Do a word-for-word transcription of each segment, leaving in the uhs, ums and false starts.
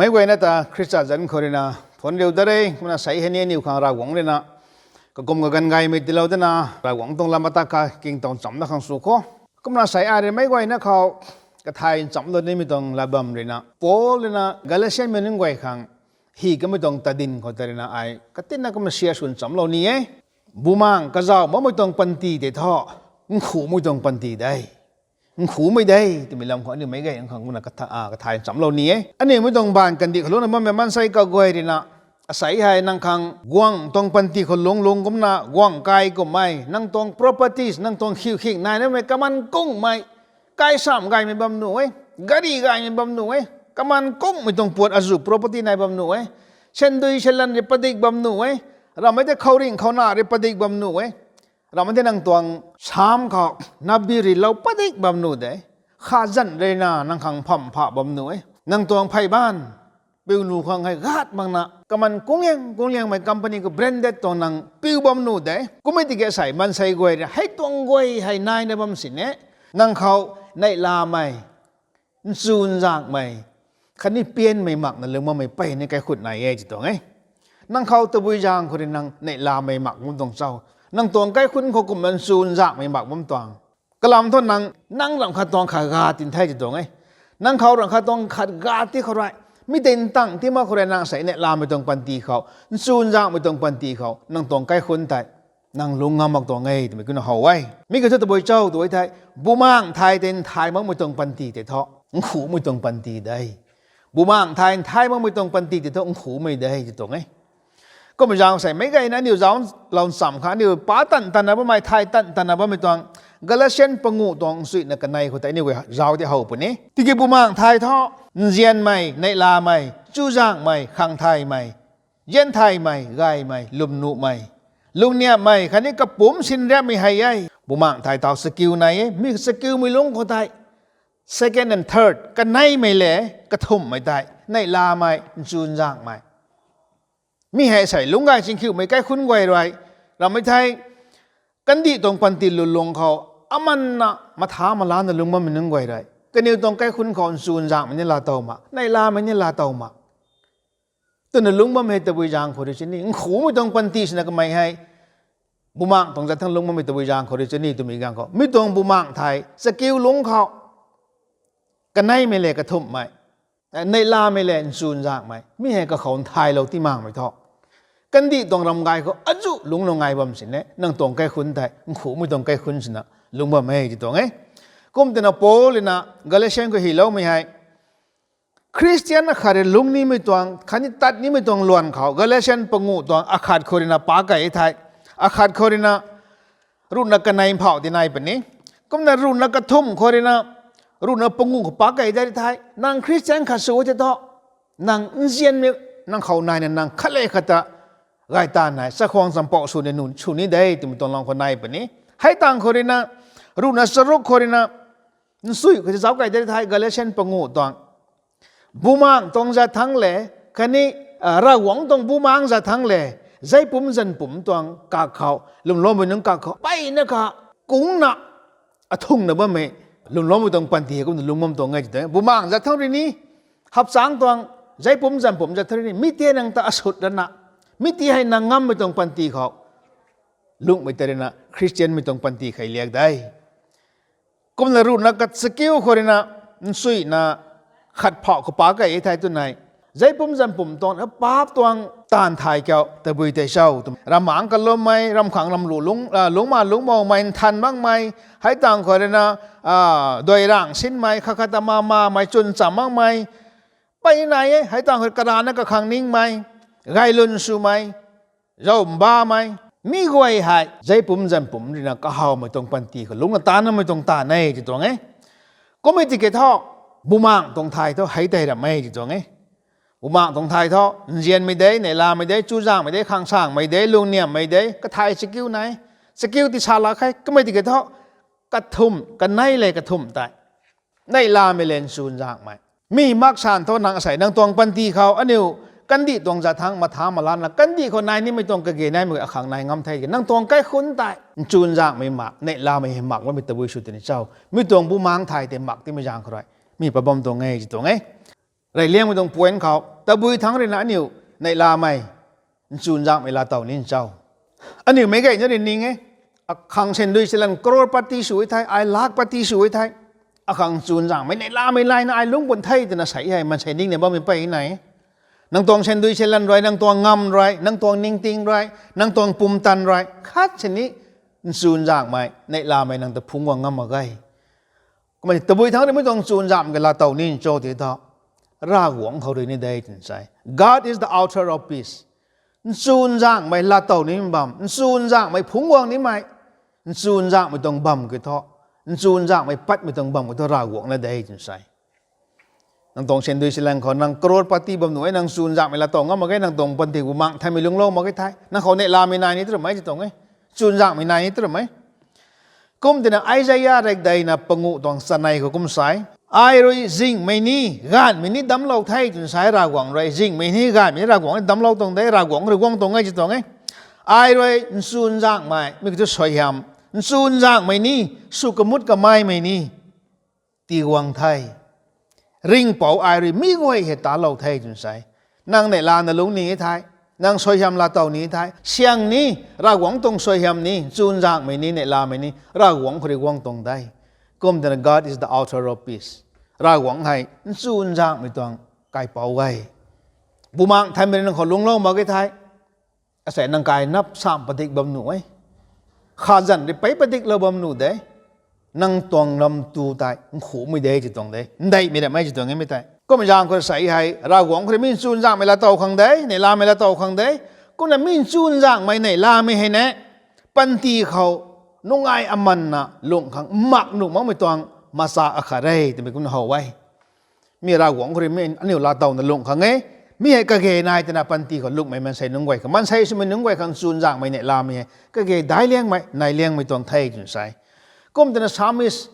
Meic guayna ta Khrista zanc khou ruina thuanc riu da re. Kumna sei hei ni aniu khang Ravguangc ruina kakum kaganv gaymei tiilou dana, Ravguangc tuang lam ata kha kingtow chamna khang sw kho. Kumna sei ai rui meic guayna khou kathay nchamclou nimei tuang lat bam ruina Paul ruina Galatianmei nunc guay khang hi kamei tuang tadin khou ta ruina ai katinna kumna share swn nchamclou ni e. Bumaengh kazauh makmei tuang panty tei thu nkhumei tuang panty de. Nkhumei de twmei lam khou aniu meic guay khang kumna kathay nchamclou ni e. Aniu mei tuang baanv kandih khou lungcna bammei maansei kaguay ruina asei hei nang khang guangc tuang panty khou lungc lungc kumna guangc kai kummei, nang tuang properties, nang tuang khiukhing nainamei, kaman kungmei, kai sam gaymei bam nuh e, gari gaymei bam nuh e, kaman kungmei tuang puat azuh property nai bam nuh e, sandui salan rui padik bam nuh e, ramhmei tei khouringh khouna rui padik bam nuh e, ramhmei tei nang tuang sam khou nabi rui lou padik bam nuh de, kha zan ruina nang khang pham pha bam nuh e, nang tuang phey baanv piu nuh khang hei gat makna kaman kungliang kungliangmei company khou branded tuang nang piu bam nuh de. Kummei tiki asei maansei guay rui hei tuang guay hei naina bam sini, nang khou neihlamei, nchunzakmei khatni pianmei makna lungc bammei peyni kaikhun nai e ti tuang e. Nang khou tabui zaeng khou rui nang neihlamei mak bam tuang cho? Nang tuang kaikhun khou kumna nchunzakmei mak bam tuang? Kalam thu nang, nang ramh khat tuang khat ga tin the ti tuang e. Nang khou ramh khat tuang khat ga ti khou rui, mi tei ntang ti mak khou rui nang sei neihlamei tuang panty khou, nchunzakmei tuang panty khou nang tuang kaikhun tei nang lungc ngam mak tuang e twmei kumna how e. Mi kiu thu tabui cho tu e thei, bumaengh thay tei nthai makmei tuang panty tei thu nkhumei tuang panty de. Bumaengh thay nthai makmei tuang panty tei thu nkhumei de ti tuang e. Kumna zaeng sei meic guayna aniu zauclou ncham kha aniu pa tan tanna bammei, thay tan tanna bammei tuang Galatian panguh tuang nchuina kanei khou tei aniu guay zauc di how puni. Tiki bumaengh thay thu nzianmei, neihlamei, chuzaenghmei, khangthaymei, zianthaymei, gaymei, lwmnuhmei, lungniamhmei khatni kapumc sinriapmei hei e. Bumaengh thay thau chakiu nai e. Mi chakiumei lungc khou tei second and third, kaneimei le kathumhmei tei neihlamei, nchunzakmei. Mi hei sei lungc gay chingkhiumei kaikhun guay rui, ramhmei thei kandih tuang panty lulung khou amanna matha malana lungc bammei nunc guay rui kaniw tuang kaikhun khou nchunzakmei ni laatow mak, neihlamei ni laatow mak twna lungc bam hei tabui zaeng khou rui chuni, nkhumei tuang panty swna kamei hei bumaengh tuang zat thangc lungc bammei tabui zaeng khou rui chuni twmei ganv khou mi tuang bumaengh thei chakiu lungc khou kaneimei le kathumhmei, neihlamei le nchunzakmei, mi hei kakhou nthailou ti makmei thu kandih tuang ramgay khou azuh lungclou ngai bam sini, nang tuang kaikhun tei nkhumei tuang kaikhun swna lungc bam e ti tuang e. Kum twna Paul ruina Galatian khou hyloumei hei Khristian akhat rui lungc nimei tuang khatni tat nimei tuang luan khou Galatian panguh tuang akhat khou ruina pa kei thei, akhat khou ruina ruhna kanei mphauh ti nai puni. Kumna ruhna kathumh khou ruina, ruhna panguh khou pa kei da ri thei, nang Khristian khat sw tei thu, nang nzianmei nang khou naina nang khat le khat ta gay ta nai, chakhwang champouh sw ni, sw ni de twmei tuang lam khou nai puni. Hei tang khou ruina, ruhna charuk khou ruina, nchui khou zauc kei da ri thei Galatian panguh tuang bumaengh tuang zat thangc le, khatni Ravguangc tuang bumaengh zat thangc le, zeipumc zanpumc tuang kak khou, lwmloumei nunc kak khou peyna kha kungna athungna bammei lwmloumei tuang panty kumna lungc bam tuang e ti tuang e. Bumaengh zat thangc rui ni, hapchangc tuang, zeipumc zanpumc zat thangc rui ni mi tei nang ta asut rana, mi tei hei nang ngammei tuang panty khou lungcmei tei ruina Khristianmei tuang panty khei liak de. Kumna ruhna kachakiu khou ruina, nchuina khat phauh khou pa kei thei twni, zeipumc zanpumc tuang, paap tuang taanv thay kiu tabui tei cho twmei, ramhmangc kalummei, ramhkhang ramhlu lungc, lungcma lungcmoumei, nthan makmei, hei tang khou ruina duairangc sinmei, khat khat ta mamamei, chwn cham makmei, pey nai e. Hei tang khou karana kakhang ningmei, gaylwn swmei, zauc mbamei, mi guay hei zeipumc zanpumc ruina kahawmei tuang panty khou lungcna taanvmei tuang taanv e ti tuang e. Kummei tiki thu, bumaengh tuang thay thu hei tei ram e ti tuang e. Bumaengh tuang thay thu nzianmei de, neihlamei de, chuzaenghmei de, khang sangmei de, lungniamhmei de, kathay chakiu nai, chakiu ti sa lak khe. Kummei tiki thu, kathumh, kanei le kathumh tei neihlamei le nchunzakmei. Mi mak san thu nang asei nang tuang panty khou aniu kandih tuang zat thangc matha malana kandih khou nai nimei tuang kage naimei akhang nai ngam the. Nang tuang kaikhun tei nchunzakmei mak, neihlamei hei mak bammei tabui sw tini cho? Mi tuang bumaengh thay tei mak timei zaeng khou rui mi pa bam tuang e ti tuang e. Reyliangmei tuang point khou tabui thangc rui na aniu neihlamei nchunzanghmei laatow ni cho? Aniu meic gayna rui ning e, akhang sandui silan crore pati sw e thei, ai lakh pati sw e thei, akhang nchunzanghmei neihlamei layna ai lungc pun the twna sa hei maansei ningna bammei pey nai. Nang tuang sandui silan rui, nang tuang ngam rui, nang tuang ningting rui, nang tuang pumtan rui khat sini nchunzanghmei neihlamei nang ta phungc guang ngam mak ge. Kumna tabui thangc rui mi tuang nchunzanghmei laatow ni cho ti thu, Ravguangc khou rui ni de twna sa e. God is the author of peace. Nchunzanghmei laatow ni bam, nchunzanghmei phungc guang nimei, nchunzanghmei tuang bam kiu thu, nchunzanghmei patmei tuang bam kiu thu Ravguangc na de twna sa e. Nang tuang sandui silan khou nang crore pati bam nuh e, nang nchunzanghmei laatow ngam mak ge, nang tuang panty bumaengh thaymei lungclou mak ge thei, nang khou neihlamei nai ni twmei ti tuang e, nchunzanghmei nai ni twmei. Kum tina Isaia rekdeina panguh tuang chanei khou kum sa e, ai rui zingmei ni gaanvmei ni damclou the twna sa e. Ravguangc rui zingmei ni gaanvmei ni Ravguangc ni damclou tuang de, Ravguangc rui guang tuang e ti tuang e. Ai rui nchunzanghmei, mi kiu thu suaihiam, nchunzanghmei ni sw kamut kameimei ni tii guang the. Ringhpouc ai rui mi guay hei talou the twna sa e. Nang neihlana lungc ni thei, nang suaihiam laatow ni thei, syang ni, Ravguangc tuang suaihiam ni, nchunzanghmei ni, neihlamei ni Ravguangc khou rui guang tuang de. Kum tina God is the author of peace. Ravguangc hei nchunzanghmei tuang kaipouc e. Bumaengh thaymei rui nang khou lungclou mak ge thei, asei nang kai nap sam padik bam nuh e, khazanc rui pei padiklou bam nuh de. Nang tuang lam tu tei nkhumei de ti tuang de, ndeihmei ramei ti tuang e mi tei. Kumna zaeng khou sa hei Ravguangc khou rui mi nchunzanghmei laatow khang de, neihlamei laatow khang de. Kumna mi nchunzanghmei neihlamei hei ne, panty khou nungai amanna lungh khang mak nuh makmei tuang macha akhat re twmei kumna how e. Mi Ravguangc khou rui mi aniu laatowna lungh khang e. Mi hei kage nai twna panty khou lunghmei maansei nunc guay khang, maansei swmei nunc guay khang nchunzanghmei neihlamei hei kage daic liangmei, nai liangmei tuang the twna sa e. Kum twna Psalmist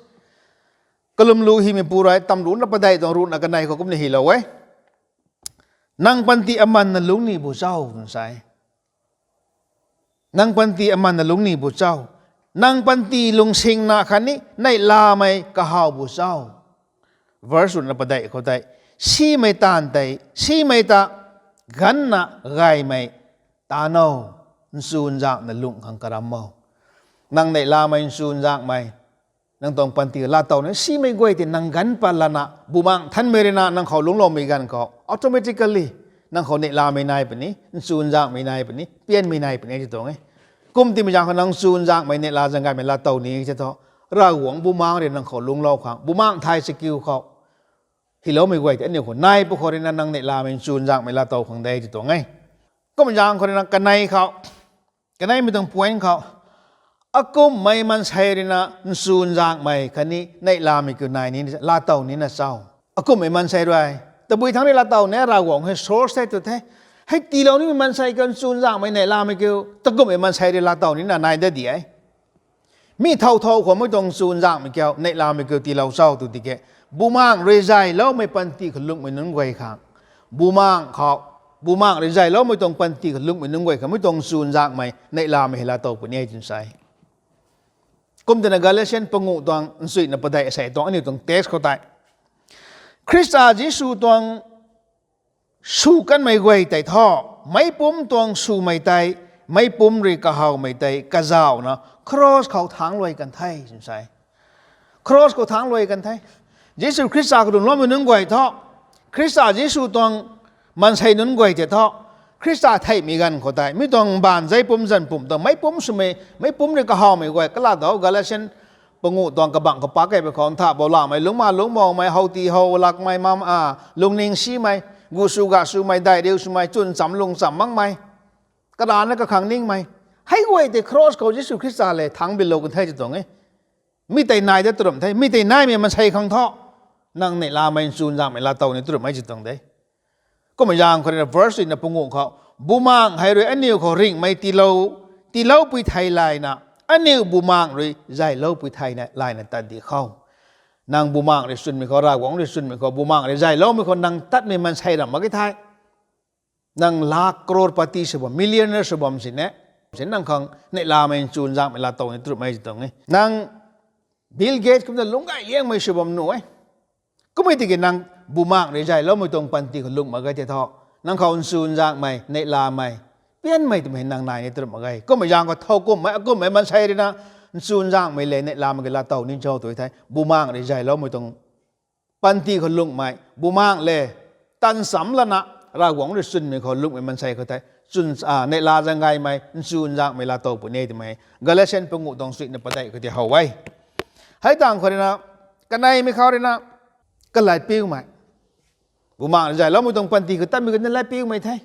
kalumlu hymeipu rui tamrucna padeih tuang ruhna kanei khou kumna hylou e. Nang panty amanna lungc ni bu cho twna sa e. Nang panty amanna lungc ni bu cho? Nang panty lungsingna khatni neihlamei kahaw bu cho? Verse ruhna padeih khou tei, simei taanv tei, simei ta ganvna gaymei ta no, nchunzanghna lungh khang karam o. Nang neihlamei nchunzanghmei, nang tuang panty laatowna simei guay tei nang ganv pat lana Bumaengh Nthanmei rui na nang khou lungcloumei ganv khou automatically nang khou neihlamei nai puni, nchunzanghmei nai puni, pianmei nai puni ti tuang e. Kum timei zaeng khou nang nchunzanghmei neihla zaeng gaymei laatow ni ti thu, Ravguangc Bumaengh rui nang khou lungclou khang, Bumaengh Nthanmei chakiu khou hyloumei guay tei aniu khou nai pw khou rui na nang neihlamei nchunzanghmei laatow khang de ti tuang e. Kum zaeng khou rui na kanei khou, kaneimei tuang point khou, akumhmei maansei rui na nchunzanghmei khatni neihlamei kiu nai ni laatow nina cho? Akumhmei maansei rui tabui thangc rui laatow ni, Ravguangc hei source the tu the. Hei tiilou nimei maansei kiu nchunzanghmei neihlamei kiu takumhmei maansei rui laatow nina nai dat di e. Mi thow thow khou mei tuang nchunzanghmei kiu neihlamei kiu tiilou cho tw tiki, Bumaengh rui zayloumei panty khou lunghmei nunc guay khang, Bumaengh khou, Bumaengh rui zayloumei tuang panty khou lunghmei nunc guay khang mei tuang nchunzanghmei neihlamei hei laatow puni e twna sa e. Kum twna Galatian panguh tuang nchuina padeih asei tuang aniu tuang text khou tei, Khrista Jisu tuang sw kanmei guay tei thu, meicpumc tuang swmei tei, meicpumc rui kahawmei tei kazauhna cross khou thangc luai kan the twna sa e. Cross khou thangc luai kan the. Jisu Khrista khou lungcloumei nunc guay thu, Khrista Jisu tuang maansei nunc guay tei thu, Khrista theihmei ganv khou tei mei tuang mbaanv zei pumc zanc pumc tuang meicpumc swmei, meicpumc rui kahawmei guay kalat dau Galatian panguh tuang kabangc khou pak key pei khou, ntha bou lakmei, lungcma lungcmoumei, howti how lakmei, mam a, lungning simei, gu sw ga swmei, daih riu swmei, chwn cham lung cham makmei, karana kakhang ningmei, hei guay tei cross khou Jisu Khrista le thangc bilou kan the ti tuang e. Mi tei nai dat tu ram the, mi tei naimei maansei khang thu, nang neihlamei nchunzanghmei laatow ni tu ram e ti tuang de. Kummei zaeng khou rui na verse rui na panguh khou, Bumaengh hei rui aniu khou ringhmei tiilou, tiiloupui thei layna, aniu Bumaengh rui zayloupui thei na layna tat di khou. Nang Bumaengh rui chwnmei khou, Ravguangc rui chwnmei khou, Bumaengh rui zayloumei khou nang tatmei maansei ram mak ge thei, nang lakh crorepati sw bam, millionaire sw bam sini, sini nang khang neihlamei nchunzanghmei laatow ni tu ram e ti tuang e. Nang Bill Gates kumna lungc gay liangmei sw bam nuh e. Kummei tiki nang Bumaengh rui zayloumei tuang panty khou lung mak ge tei thu, nang khou nchunzaenghmei, neihlamei, pianmei twmei nang nai ni twrup mak ge. Kummei zaeng khou thow kumhmei, akumhmei maansei rui na, nchunzaenghmei le neihlamei ki laatow ni cho tw the. Bumaengh rui zayloumei tuang panty khou lungmei, Bumaengh le tan cham lana, Ravguangc rui chwnmei khou lungmei maansei khou tei, chwn, a, neihla zaeng gaymei, nchunzaenghmei laatow puni e twmei, Galatian panguh tuang suina padeih khou tei how e. Hei tangv khou rui na, kaneimei khou rui na, kalatpiumei. Bumaengh rui zayloumei tuang panty khou tatmei khou ni latpiumei the.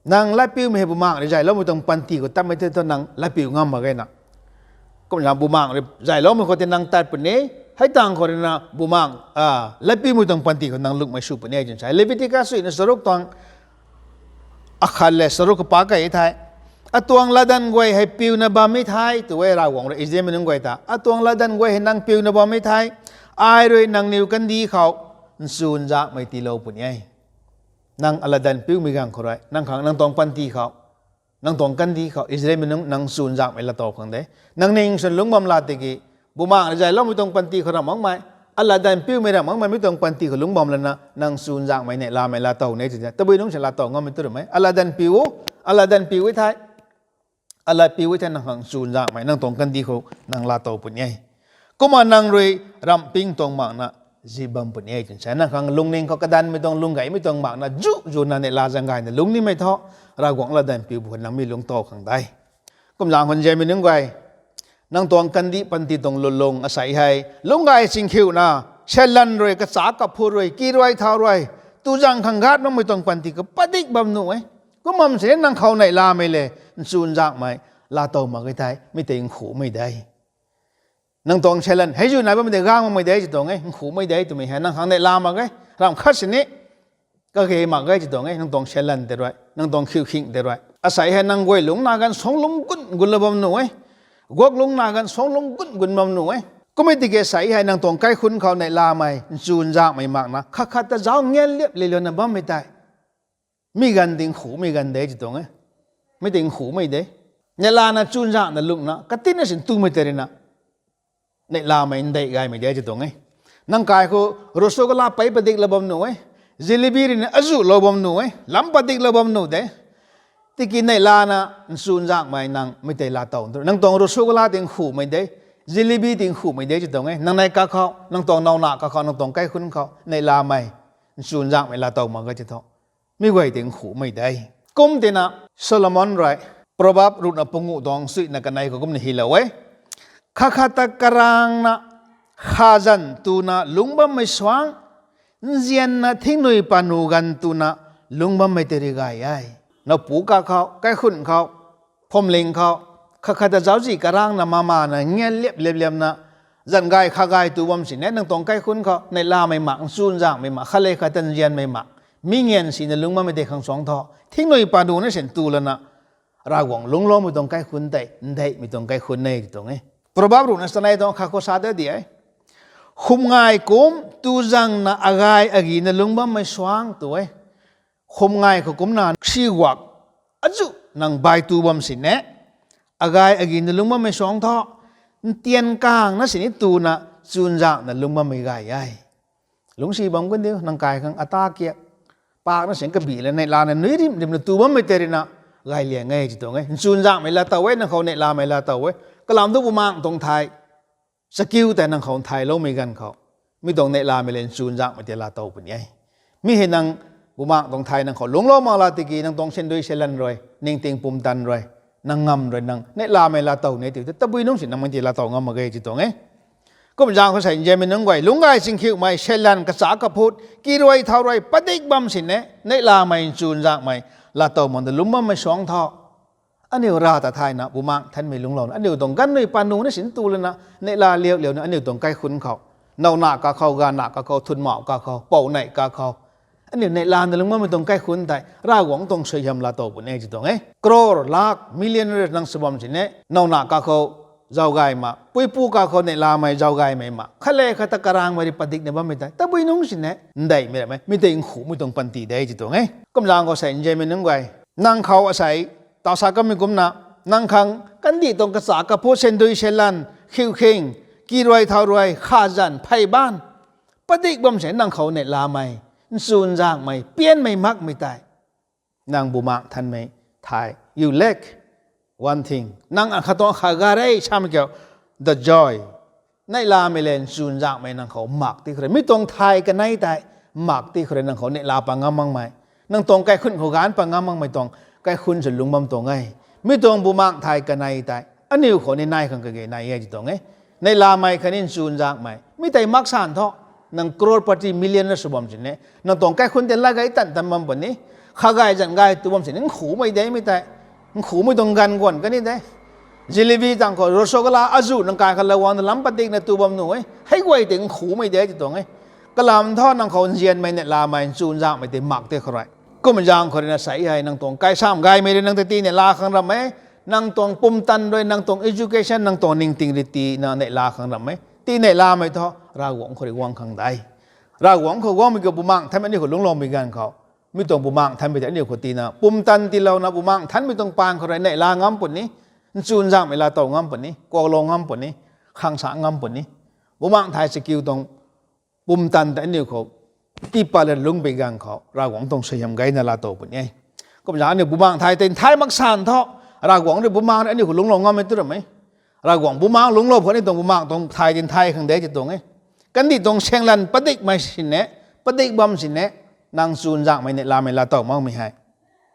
Nang latpiumei hei Bumaengh rui zayloumei tuang panty khou tatmei the thu nang latpiu ngam mak ge na. Kumna Bumaengh rui zayloumei khou tei nang tat puni, hei tangv khou rui na Bumaengh, a, latpiumei tuang panty khou nang lungmei sw puni e twna sa. Leviticus suina charuk tuang akhat le charuk kapac key the. Atuang latdanv guay hei piuna bammei the, tw e Ravguangc rui Israelmei nunc guay ta. Atuang latdanv guay hei nang piuna bammei the. Ai rui nangniw kandih khou nchunzaenghmei tiilou puni e. Nang alatdanv piumei ganv khou rui, nang khang nang tuang panty khou, nang tuang kandih khou, Israelmei nunc nang nchunzaenghmei laatow khang de. Nang ning swn lungc bam la tiki, Bumaengh rui zayloumei tuang panty khou ramh makmei, alatdanv piumei ramh makmei mi tuang panty khou lungc bam lana, nang nchunzaenghmei neihlamei laatow ni e tw the. Tabui nungc si laatow ngammei tu ramh e. Alatdanv piu, alatdanv piu e the. Alat piu e the nang khang nchunzaenghmei, nang tuang kandih khou nang laatow puni e. Kumna nang rui ramh ping tuang makna zip bam puni e twna sa. Nang khang lungning khou kadanmei tuang, lungc gaymei tuang makna zu zuna neihla zaeng gayna lungc nimei thu, Ravguangc latdanv piu bu nang mi lungc tow khang de. Kumzaeng khou nzianmei nunc guay, nang tuang kandih panty tuang lwnlung asei hei lungc gay chingkhiuna, seilan rui, kacha kaphut rui, ki rui, thau rui, tu zaeng khang gat makmei tuang panty khou padik bam nuh e. Kum bam sini nang khou neihlamei le nchunzaenghmei laatow mak ge thei, mi tei nkhumei de. Nang tuang seilan hei zu nai bammei de, gang makmei de tw tuang e, nkhumei de twmei hei nang khang neihla mak ge. Ramh khat sini kage mak ge tw tuang e, nang tuang seilan tei rui, nang tuang khiukhing tei rui. Asei hei nang guay lungc na ganv suang lungc gun gunlou bam nuh e. Guak lungc na ganv suang lungc gun gun bam nuh e. Kummei tiki asei hei nang tuang kaikhunc khou neihlamei, nchunzaenghmei makna, khat khat ta zauc ngian liap lilouna bammei tei, mi ganv ding khumei ganv de tw tuang e. Mi tei nkhumei de. Neihlana nchunzaenghna lungna katinna sin tumei tei rui na, neihlamei ndeih gaymei de tw tuang e. Nang kai khou rasgulla pei padiklou bam nuh e. Jalebi rui na azuhlou bam nuh e. Lam padiklou bam nuh de. Tiki neihlana nchunzaenghmei nang mi tei laatow tu, nang tuang rasgulla tei nkhumei de. Jalebi tei nkhumei de tw tuang e. Nang nei kakhou, nang tuang nowna kakhou, nang tuang kaikhunc khou neihlamei, nchunzaenghmei laatow mak ge tw thu, mi guay tei nkhumei de. Kum tina Solomon rui, Proverb ruhna panguh tuang suina kanei khou kumna hylou e. Khat khat ta karangna, khazan tuna lungc bammei suang, nzianna thingnui panu ganv tuna lungc bammei tei rui gay e. Nowpu kakhou, kaikhunc khou, phuamling khou, khat khat ta zauczih karangna mamana ngian liap liap liamna, zan gay kha gay tu bam sini nang tuang kaikhunc khou neihlamei mak, nchunzaenghmei mak, khat le khat ta nzianmei mak, mi ngian sina lungc bammei tei khang suang thu, thingnui panu na sin tu lana, Ravguangc lungcloumei tuang kaikhunc tei ndeihmei tuang kaikhunc e tw tuang e. Proverb ruhna chanei tuang khat khou sa ta di e. Khumngai kum tu zangna agay agina lungc bammei suang tw e. Khumngai khou kumna si guak azu nang bai tu bam sini, agay agina lungc bammei suang thu, ntian kangna sini tuna nchunzaenghna lungc bammei gay e. Lungcsi bam kan diu, nang kai khang ata kiak, pakna sin kabi la neihlana nui rim rimna tu bammei tei rui na, gay liang e tw tuang e. Nchunzaenghmei laatow e, nang khou neihlamei laatow e. Kalam thu Bumaengc tuang thay, chakiu tei nang khou nthailoumei ganv khou, mi tuang neihlamei le nchunzaenghmei tei laatow puni e. Mi hei nang Bumaengc tuang thay nang khou lungclou mak la tiki nang tuang sendui seilan rui, ningting pumtan rui, nang ngam rui nang neihlamei laatow ni tw the, tabui nungc si nang mi tei laatow ngam mak ge tw tuang e. Kum zaeng khou sei nzianmei nunc guay, lungc gay chingkhiumei, seilan, kacha kaphut, ki rui thau rui padik bam sini neihlamei nchunzaenghmei laatow mak ta lungc bammei suang thu, aniu rav ta thayna Bumaengc Nthanmei lungclouna aniu tuang ganvnui panu na sin tu lana, neihla liau liauna aniu tuang kaikhunc khou, nowna kakhou, gana kakhou, thunmau kakhou, pounei kakhou, aniu neihlana lungc bammei tuang kaikhunc tei Ravguangc tuang suaihiam laatow puni e tw tuang e. Crore, lakh, million rui nang sw bam sini, nowna kakhou zauc gay mak, puipu kakhou neihlamei zauc gaymei mak, khat le khat ta karangmei rui padikna bammei tei, tabui nungc sini ndeihmei ramei, mi tei nkhumei tuang panty de tw tuang e. Kum zaeng khou sei nzianmei nunc guay, nang khou asei, taw sa kamei kumna, nang khang kandih tuang kacha kaphut, sendui seilan, khiukhing, ki rui thau rui, khazan, phey ban, padik bam sini nang khou neihlamei, nchunzaenghmei, pianmei makmei tei, nang Bumaengh Nthanmei thay, you lack one thing. Nang akhat tuang kha ga re samei kiu, the joy. Neihlamei le nchunzaenghmei nang khou mak ti khou rui, mi tuang thay kanei tei mak ti khou rui nang khou neihla pat ngam makmei, nang tuang kaikhunc khou gaanv pat ngam makmei tuang kaikhunc sw lungc bam tuang e. Mi tuang Bumaengh thay kanei tei aniu khou ni nai khang kage nai e ti tuang e. Neihlamei khatni nchunzaenghmei mi tei mak san thu, nang crorepati, millionaire sw bam sini, nang tuang kaikhunc tei lat gay tan tan bam puni, kha gay zan gay tu bam sini nkhumei de mi tei, nkhumei tuang ganv guan kani de. Jalebi tang khou rasgulla azuh nang kai khat la guangna lam padikna tu bam nuh e, hei guay tei nkhumei de ti tuang e. Kalam thu nang khou nzianmei, neihlamei, nchunzaenghmei tei mak ti khou rui, kum zaeng khou rui na sei hei nang tuang kaisam gaymei rui nang tei tii neihla khang ram e. Nang tuang pumtan rui, nang tuang education, nang tuang ningting rui tii na neihla khang ram e. Tii neihlamei thu Ravguangc khou rui guang khang de. Ravguangc khou guangmei kiu Bumaengh Nthanmei aniu khou lungcloumei ganv khou, mi tuang Bumaengh Nthanmei tei aniu khou tii na pumtan tiilouna Bumaengh Nthanmei tuang paan khou rui neihla ngam puni, nchunzaenghmei laatow ngam puni, kuaklou ngam puni, khang sa ngam puni. Bumaengh thay chakiu tuang pumtan tei aniu khou tii pat lana lungcpui ganv khou Ravguangc tuang suaihiam gayna laatow puni e. Kum zaeng aniu Bumaengh thay tei nthai mak san thu, Ravguangc rui, Bumaengh rui aniu khou lungclou ngam e tu ram e. Ravguangc Bumaengh lungclou puni tuang Bumaengh tuang thay tei nthai khang de ti tuang e. Kandih tuang saenglan padikmei sini, padik bam sini, nang nchunzaenghmei, neihlamei laatow makmei hei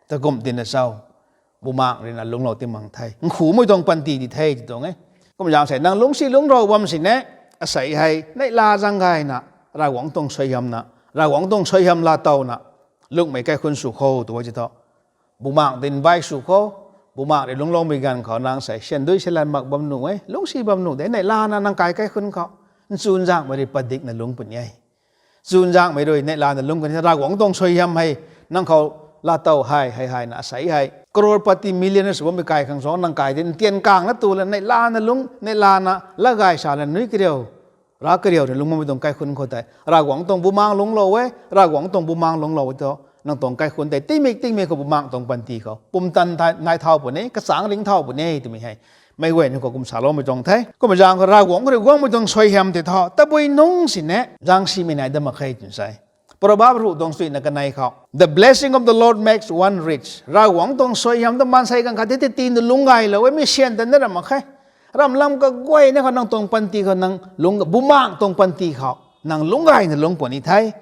takum tina cho? Bumaengh rui na lungclou ti mak the, nkhumei tuang panty di the ti tuang e. Kum zaeng sei nang lungcsi lungclou bam sini, asei hei neihla zaeng gayna, Ravguangc tuang suaihiamna, Ravguangc tuang suaihiam laatowna lungcmei kaikhunc sw kho tu e ti thu, Bumaengh tei invite sw kho. Bumaengh rui lungcloumei ganv khou nang sei syan dui syan lan mak bam nuh e, lungcsi bam nuh de, neihlana nang kai kaikhunc khou nchunzaenghmei rui padikna lungc puni e. Nchunzaenghmei rui neihlana lungc kani, Ravguangc tuang suaihiam hei nang khou laatow hei, hei, heina asei hei crorepati, millionaire sw bammei kai khang suang nang kai tei ntian kangna tu lana neihlana lungc, neihlana lat gay sa lana nui kariu, rav kariu rui lungc bammei tuang kaikhunc khou tei Ravguangc tuang Bumaengh lungclou e, Ravguangc tuang Bumaengh lungclou e thu, nang tuang kaikhunc tei tingmik tingmik khou Bumaengh tuang panty khou pumtan nai thau puni, kachangc ringc thau puni twmei hei meic guayna khou kum saloumei tuang the. Kumna zaeng khou Ravguangc khou rui guangmei tuang suaihiam tei thu tabui nungc sini zaengsimei nai dat mak khe twna sa e. Proverb ruh tuang suina kanei khou, the blessing of the Lord makes one rich. Ravguangc tuang suaihiam ta maansei ganv khat tei tei tina lungc gaylou e, mi syan tan na ram mak khe. Ramlam kaguayna khou nang tuang panty khou nang lungc, Bumaengh tuang panty khou nang lungc gayna lungc puni the.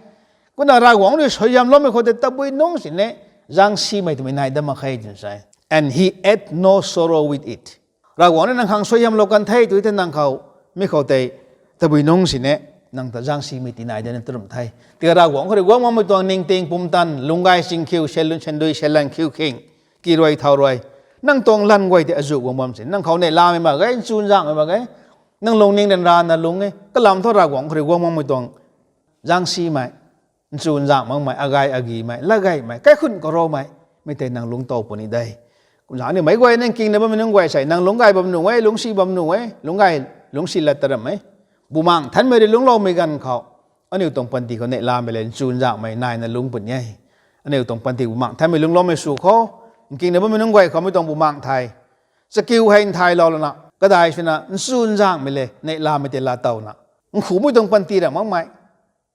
Kumna Ravguangc rui suaihiamloumei khou tei tabui nungc sini zaengsimei twmei nai dat mak khe twna sa e. And he add no sorrow with it. Ravguangc rui nang khang suaihiamlou kan the tu tei nang khou, mi khou tei tabui nungc sini nang ta zaengsimei tii nai dat na tu ram the. Tiki Ravguangc khou rui guang makmei tuang ningting pumtan, lungc gay sing khiu, syan lun syan dui syan lan khiu khing, ki rui thau rui, nang tuang lan guay tei azuh guang bam sini nang khou neihlamei mak ge, nchunzaenghmei mak ge, nang lungning ryanrana lungc e. Kalam thu Ravguangc khou rui guang makmei tuang zaengsimei, nchunzaeng makmei, agay agimei, lat gaymei, kaikhunc karoumei, mi tei nang lungctow puni de. Kumna zaeng aniu meic guay nang kingna bammei nunc guay sei nang lungc gay bam nuh e, lungcsi bam nuh e, lungc gay, lungcsi lat ta ram e. Bumaengh Nthanmei rui lungcloumei ganv khou aniu tuang panty khou neihlamei le nchunzaenghmei naina lungc puni e. Aniu tuang panty Bumaengh Nthanmei lungcloumei sw kho. Nkingna bammei nunc guay khou mi tuang Bumaengh thay, chakiu hei nthaylou lana kadai swna nchunzaenghmei le neihlamei tei laatowna, nkhumei tuang panty ram makmei,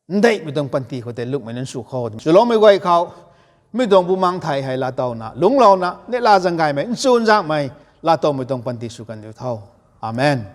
ndeihmei tuang panty khou tei lungcmei nunc sw kho. Swloumei guay khou mi tuang Bumaengh thay hei laatowna, lungclouna, neihla zaeng gaymei, nchunzaenghmei, laatowmei tuang panty sw kan diu tho. Amen.